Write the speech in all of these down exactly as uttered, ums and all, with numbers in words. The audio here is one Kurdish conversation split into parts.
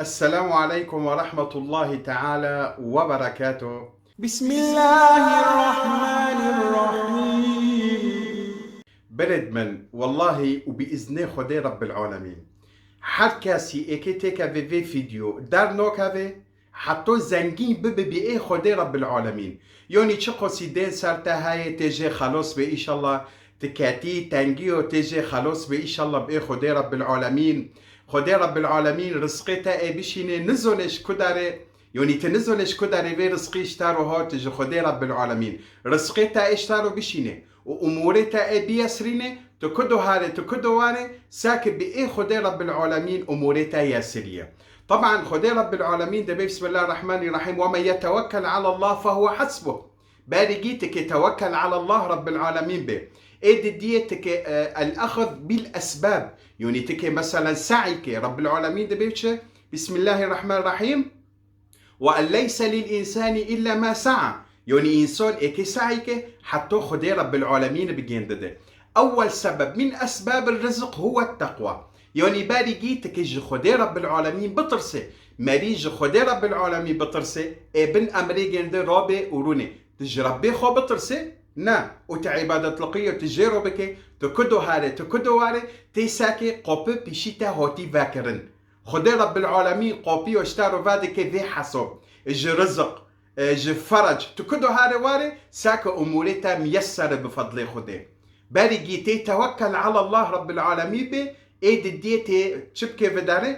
Esselamu aleykum ve rahmetullahi teala ve berekatuh. Bismillahirrahmanirrahim. Birêd min, wellahî û bi îznê Xwedê Rebbil Alemîn, her kesî êkê têkeve vê vîdyo dernakeve, heto zengîn bibe bi ê Xwedê Rebbil Alemîn. Yanî çi qasî dên ser te heye, tê jê xelos be înşallah. Ti ketî tengiyo, tê jê xelos be înşallah bi ê Xwedê Rebbil Alemîn. Xwedê Rebbil Alemîn rizqê te ê bişînê, nizone ji ku derê, yanî ti nizone ji ku derê vê rizqî ji te ro hat, ji Xwedê Rebbil Alemîn. Rizqê te ê ji te ro bişînê û umûrê te ê biyesrînê, tu ku do harê, tu ku do warê, sake bi ê Xwedê Rebbil Alemîn umûrê te yesiriye. Teban Xwedê Rebbil Alemîn dibê, Bismillahirrahmanirrahim, "Ve men yetewekkel alallah fehuve hasbuh." Berî gî tikê tewekkel alallah Rebbil Alemîn bê. Ê didiyê tikê, e, el-exz bil esbab. Yanî tikê meselen se'y ke Rebbil Alemîn dibê çi? Bismillahirrahmanirrahim. "Ve en leyse lil insani illa ma sa'a." Yanî însan êkê se'y ke heto Xwedê Rebbil Alemîn bigêndide. Ewwel sebeb min esbabir rizq huve teqwa. Yanî berî gî tikê ji Xwedê Rebbil Alemîn bitirsê. Merî ji Xwedê Rebbil Alemîn bitirsê, ê bin emrê gêndi rabê û rûnê. Tu ji Rebbê xwe bitirsê, ne, û tu îbadetliqîyo tu jê ro bikê, tu ku do harê, tu ku do warê, tê sekê qopî pîşî te hatî vekirin. Xwedê Rebbil Alemîn qopîyo ji te ro vedike vê hesob, ji riziq, e, ji ferec, tu ku do harê warê, sake umûrê te miyesser e bi fedlê Xwedê. Berî gî tê tewekkel alallah Rebbil Alemîn bê, ê didiyê tê çi bikê viderê?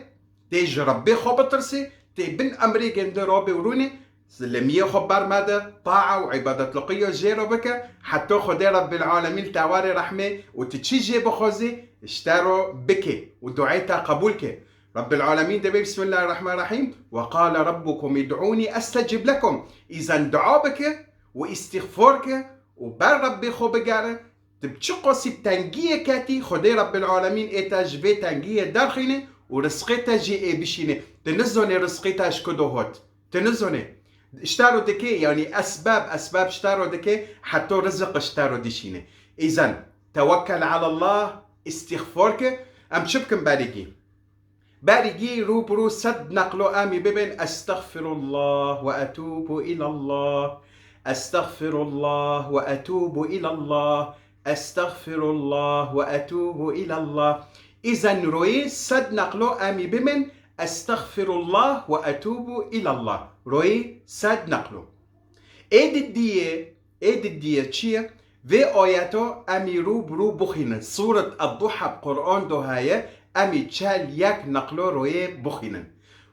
Tê ji Rebbê xwe bitirsê, tê bin emrê gêndi rabê û rûnê, zilimiyê xwe bermede, taa û îbadetliqîyo jê ro bike, heto Xwedê Rebbil Alemîn te warê rehmê û tu çi jê bixwazî, ji te ro bike û duayê te qebûl ke. Rebbil Alemîn dibê, Bismillahirrahmanirrahim, "Ve qale rabbukum id'ûnî estecib lekum." Îzen dua bike û îstîxfor ke û ber Rebbê xwe bigere, tu bi çi qasî bi tengiyê ketî, Xwedê Rebbil Alemîn ê te ji vê tengiyê derxîne û rizqê te jî ê bişîne. Tu nizonê rizqê te ji ku do hot. Tu nizonê. Ji te ro dikê, yanî esbab, esbab ji te ro dikê, heto riziq ji te ro dişîne. Îzen, tewekkel alallah, îstîxfor ke, em çi bikin berî gî? Berî gî rû bi rû sed neqlo em ê bibên, "Estexfirullah ve etûbu ilallah. Estexfirullah ve etûbu ilallah. Estexfirullah ve etûbu ilallah." Îzen royê sed neqlo em ê bibên, "Estexfirullah ve etûbu ilallah." Royê sed neqlo. Ê didiyê, ê didiyê çi ye? Vê ayeto em ê rû bi rû bixwînin. Sûret Ed-Duha bi Quran do heye, em ê çel yek neqlo royê bixwînin.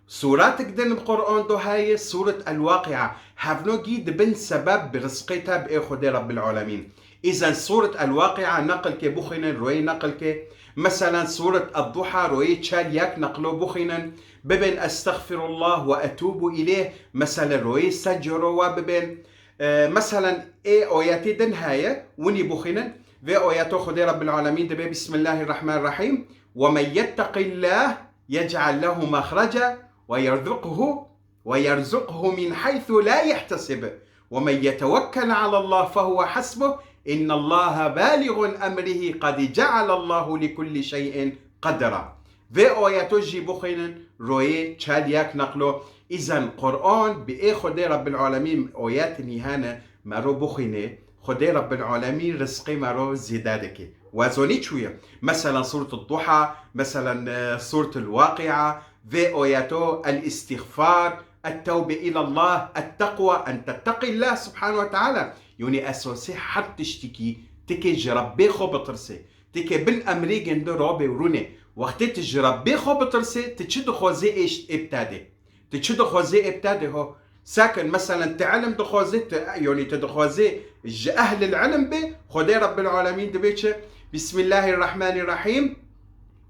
Sûretik din bi Quran do heye, Sûret El-Waqi'a. Hevno gî dibin sebeb bi rizqê te bi ê Xwedê Rebbil Alemîn. Îzen Sûret El-Waqi'a neqil ke bixwînin, royê neqil ke. Meselen Sûret Ed-Duha royê çel yek neqlo bixwînin. Bibên Estexfirullah ve etûbu ileyh, meselen royê sed coro we bibên. E, meselen, ê ayetê din heye, winî bixwînin. Vê ayeto Xwedê Rebbil Alemîn dibê, Bismillahirrahmanirrahim. "Ve men yetteqillah yec'al lehu mexreca ve yerzuqhu, ve yerzuqhu min haythu la yehtesib. Ve men yetewekkel alallah fehuve hasbuh. İnnallaha baligu emrihi, qad ce'alallahu likulli şey'in qedra." Vê ayeto jî bixwînin, royê çel yek neqlo. Îzen Quran bi ê Xwedê Rebbil Alemîn ayet nîhane, mero bixwînê, Xwedê Rebbil Alemîn rizqê mero zêde dike. Wezonî çûye. Meselen Sûret Duha, meselen, e, Sûret El-Waqi'a, vê ayeto, el-îstîxfar, et-tewbe ilallah, et-teqwa, en tetteqillah subhanahu ve teala. Yanî esasê her tiştikî, tikê ji Rebbê xwe bitirsê. Tikê bin emrê gêndi rabê û rûnê. Wextê tu ji Rebbê xwe bitirsê, tu çi dixwazê ê ş-, ê bi te dê. Tu çi dixwazê ê bi te dê ho. Sekin, meselen, tu ilim dixwazê, tu, yanî tu dixwazê ji ehlil ilim bê, Xwedê Rebbil Alemîn dibê çi? Bismillahirrahmanirrahim.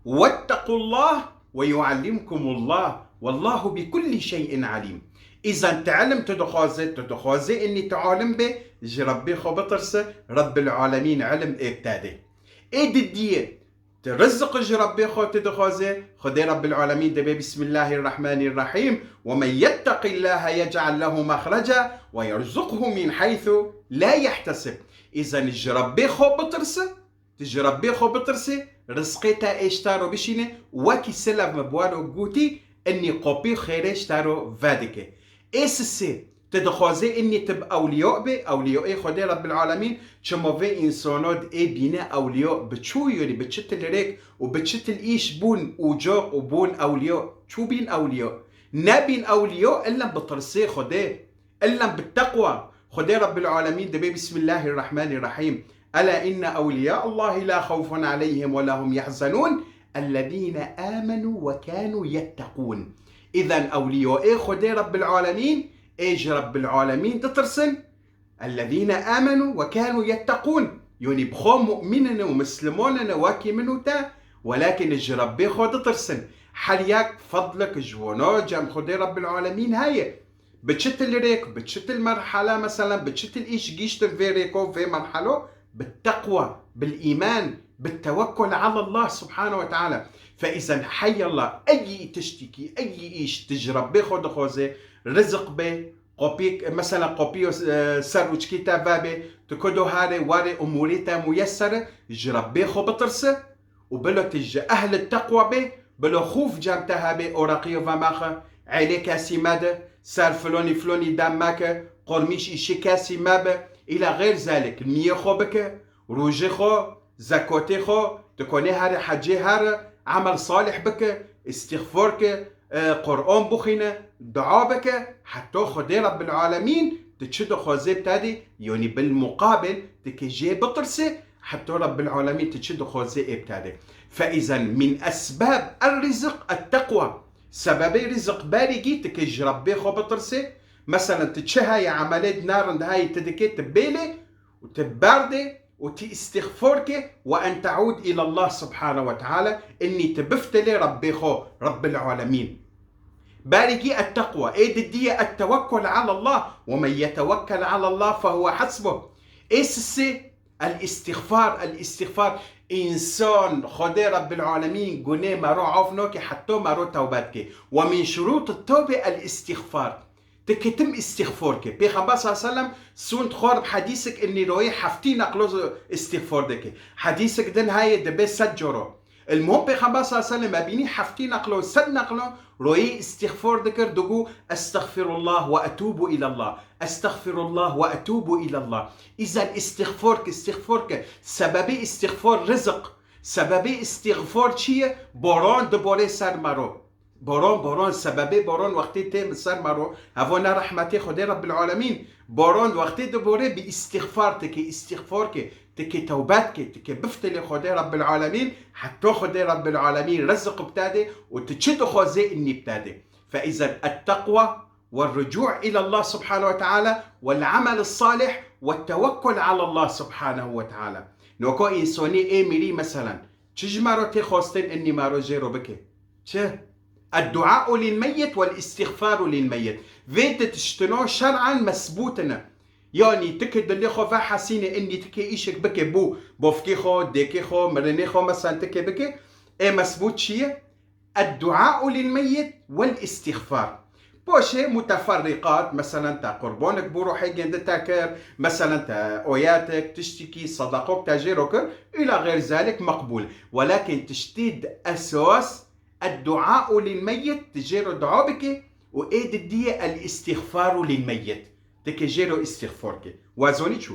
Vettequllah ve yuallimkumullah. Vallahu bi kulli şey'in alim. Îzen tu ilim tu dixwazê, tu dixwazê înî tu alim bê, ji Rebbê xwe bitirse, Rebbil Alemîn ilim ê bi te dê. Ê didiyê, tu riziq ji Rebbê xwe tu dixwazê, Xwedê Rebbil Alemîn dibê, Bismillahirrahmanirrahim, "Ve men yetteqillaha yec'al lehu mexreca ve yerzuqhu min haythu la yehtesib." Îzen ji Rebbê xwe bitirse, tu ji Rebbê xwe bitirsê, rizqê te ê ji te re bişîne, wekî silev me bi we re gotî, Innî kopî xêrê ji te re vedike. Ê sisê, tu dixwazê innî tu bi ewliya bê, ewliya ê Xwedê Rebbil Alemîn, çima vê însano di ê bîne ewliya bi çû, yanî bi çitil rêk û bi çitil îş bûn ucaq û bûn ewliya, çû bîn ewliya. Nebîn ewliya, illa bi tirsê Xwedê. إلا بالتقوى. Xwedê Rebbil Alemîn dibê, بسم الله الرحمن الرحيم. ألا إن أولياء الله لا خوف عليهم ولا هم يحزنون. الذين آمنوا وكانوا يتقون. Îzen ewliyayê Xwedê Rebbil Alemîn, ê ji Rebbil Alemîn ditirsin. الذين آمنوا وكانوا يتقون. Yanî bi xwe mu'mîn in û misliman in wekî min û te, welakin ji Rebbê xwe ditirsin. Her yek fedlek ji wana cem Xwedê Rebbil Alemîn heye. Bi çitil rêk, bi çitil merhale, meselen, bi çitil îş gihîştin vê rêko, vê merhalo, bi teqwa, bil îman, bi tewekkul ala Allah subhanahu ve teala. Fe îzen heyallah, eyî tiştikî, eyî îş tu ji Rebbê xwe dixwazê, rizik bê, qopî, meselen, qopî, e, ser uçkî te vebê, tu kudo harê, warê, umûrî te muyesser, ji Rebbê xwe bitirse, û bilo tu ji ehlê teqwa bê, bilo xûf cem te hebê, oraqî ve mexe, eylê kesî mede, ser filonî filonî dem meke, qurmîş îşê kesî mebe, îla xeyr zelik, niyê xwe bike, rojê xwe, zekotê xwe, tu konê herê hecê here, emel salih bike, îstîxfor ke, e, Quran bixwîne, dua bike, heta Xwedê Rebbil Alemîn tu çi dixwazê bi te dê, yanî bil muqabil, tu ke jê bitirsê, heta Rebbil Alemîn tu çi dixwazê ê bi te dê. Fe îzen min esbab er rizq et teqwa. Sebebê rizq berî gî tu ke ji Rebbê xwe bitirsê. Meselen tu çi heye emelê di narind heyî tu dikê tu bêlê û tu berdê û tu îstîxfor ke ve en teûd îlallah subhanahu ve teala, innî tu biftilê Rebbê xwe, Rebbil Alemîn. Berî gî et teqwa, ê didiyê et tewekkul ala Allah, ve men yetewekkel ala Allah fehuve hasbuh. Ê sisê, el îstîxfar, el îstîxfar. Însan, Xwedê Rebbil Alemîn gunê mero af nake heta mero tewbe dike. Ve min şurût tewbe el îstîxfar. Tu ketim îstîxfor ke. Pêxember sallallahu aleyhi ve sellem sûnd xwar bi hedîsek innî royê heftî neqlo îstîxfor dike. Hedîsek din heye dibe sed coro. El muhim Pêxember sallallahu aleyhi ve sellem me bînî heftî neqlo, sed neqlo royê îstîxfor dikir, digo, "Estexfirullah ve etûbu ilallah. Estexfirullah ve etûbu ilallah." Îzen îstîxfor ke, îstîxfor ke. Sebebê îstîxfor rizik. Sebebê îstîxfor çi ye? Boran diborê ser mero. Boran, boran, sebebê boran wextê tê min ser mero, heva ne rehmetê Xwedê Rebbil Alemîn. Boran wextê diborê bi îstîxfar, tikê îstîxfar ke, tikê tewbe dike, tikê biftilê Xwedê Rebbil Alemîn, heta Xwedê Rebbil Alemîn rizik bi te dê û tu çi dixwazê innî bi te dê. Fe îzen et teqwa ve rucû' îlallah subhanahu ve teala ve el amel salih ve tewekkul alallah subhanahu ve teala. Noka însonî ê mirî meselen, çi ji mero tê xwestin innî mero jê ro bike? Çi? Edduaû lil meyyit wel îstîxfarû lil meyyit. Vê di tiştino şer'an mesbût ne. Yanî tikê dilê xwe vehesîne, innî tikê îşek bike bo bofkê xwe, dêkê xwe, mirinê xwe, mesen tikê bike. Ê mesbût çi ye? Edduaû lil meyyit wel îstîxfar. Poşê muteferriqat, meselen te qurbanek bo ruhê gêndi te kir, meselen te oyetek, tiştikî, sadaqok te jê ro kir, îla xeyr zelik meqbûl. Welakin tiştî di esas, edduaû lil meyyit, tu jê ro dua bike û ê didiyê el îstîxfarû lil meyyit. Tu ke jê ro îstîxfar ke. Wa zonî çû?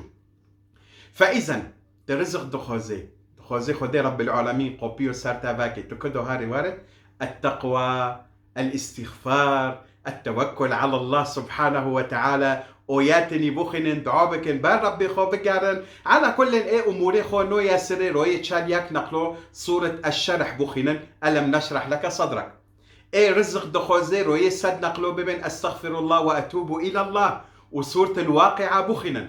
Fe îzen, tu rizik dixwazê. Dixwazê Xwedê Rebbil Alemîn qopiyo ser te veke. Tu kudo harê were, et teqwa, el îstîxfar, et tewekkul alallah subhanahu ve teala, oyetinî bixwînin, dua bikin, ber Rebbê xwe bigerin. Ala kullin ê umûrê xwe noye sirê royê çel yek neqlo sûret Eşşerh bixwînin, Elem neşreh leke sedrek. Ê rizik dixwazê royê sed neqlo bibin, Estexfirullah ve etûbu îlallah û sûretil Waqi'a bixwînin.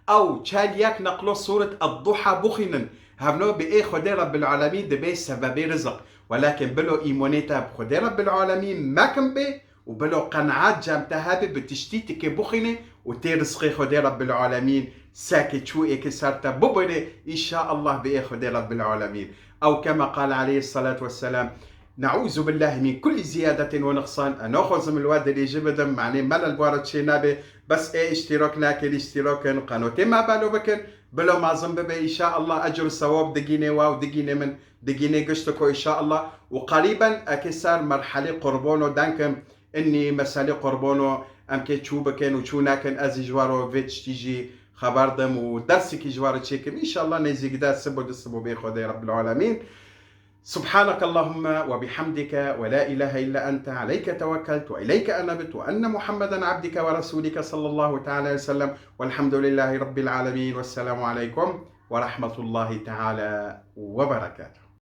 Ew çel yek neqlo sûret Edduha bixwînin. Hevno bi ê Xwedê Rebbil Alemîn dibe sebebê rizik. Welakin bilo îmonê te bi Xwedê Rebbil Alemîn mekim be û bilo qenaet cem te hebe bi tiştî tikê bixwîne û tê rizqê Xwedê Rebbil Alemîn seke çû êke ser te bibire, înşaallah bi ê Xwedê Rebbil Alemîn. Ew kema qal aleyhis salatu vesselam, Neûzu billahi min kulli ziyadetin ve nuqsan. E, naxwazim li we dirêji bidim, manê me li wara çê nebe. Bes ê îştîrak nekin, îştîrakin, qenotê me belo bikin. Bilo mezin bibe, înşaallah ecr û sewab digînê we û digînê min, digînê giştiko înşaallah. Û qerîben eke ser merhelê qurbono denkim, innî meselê qurbono em kê çû bikin û çû nekin, ez jî ji we re vê tiştî jî xeber dim û dersikî ji we re çêkim. Înşallah nêzîk de sib û du sib û bê Xwedê Rebbil Alemîn. سبحانك اللهم وبحمدك ولا إله إلا أنت عليك توكلت وإليك أنبت وأن محمدا عبدك ورسولك صلى الله تعالى وسلم والحمد لله رب العالمين والسلام عليكم ورحمة الله تعالى وبركاته.